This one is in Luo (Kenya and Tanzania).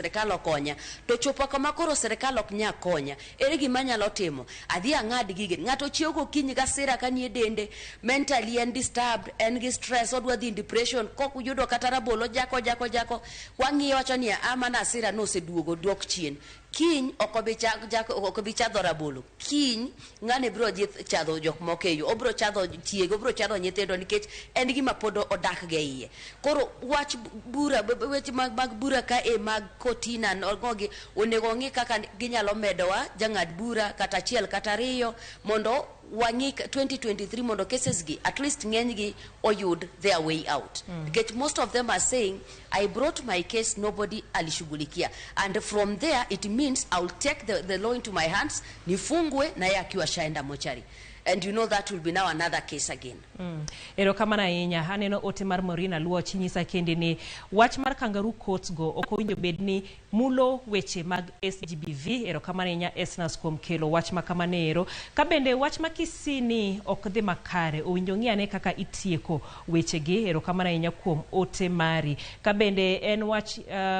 Sirikal okonya to chopo kama koro sirikal ok nyal konya, ere gima anyalo timo? Adhi ang'ad gige. Ng'ato chiew gokinyi gi hasira ka nie dende, mentally en disturbed, en gi stress, odwa dhi in depression, kok oyudo kata rabolo ojako ojako ojako. Wang'iye wacho ni a mano hasira no oseduogo dok chien. Kiny ok obi jako ok obi chadho rabolo. Kiny ng'ani biro dhi chadho jok moko e yo, obiro chadho chiege, obiro chadho nyithindo nikech en gima pod odak go e iye. Koro wach bura, weche mag, mag bura ka e mag kotina gogi onego ong'i kaka ginyalo medowa jang'ad bura kata achiel kata ariyo mondo wang'i 2023 mondo cases gi at least ng'eny gi oyud their way out. Nikech most of them are saying, "I brought my case, nobody alishughulikia, and from there it means I will take the law into my hands, nifungwe na yeye akiwa shaenda mochari," and you know that will be now another case again. Erokamano ahinya. Aneno ote mar Maureen Aluoch nyisa kende ni wach mar kangaroo courts go ok owinjo bed ni mulo weche mag SGBV. Erokamano ahinya Esnas kuom kelo wach ma kamano ero. Ka bende wach ma Kisii ni ok dhi makare, owinjo ng'i ane kaka itieko wechegi. Erokamano ahinya kuom ote mari. Ka bende en wach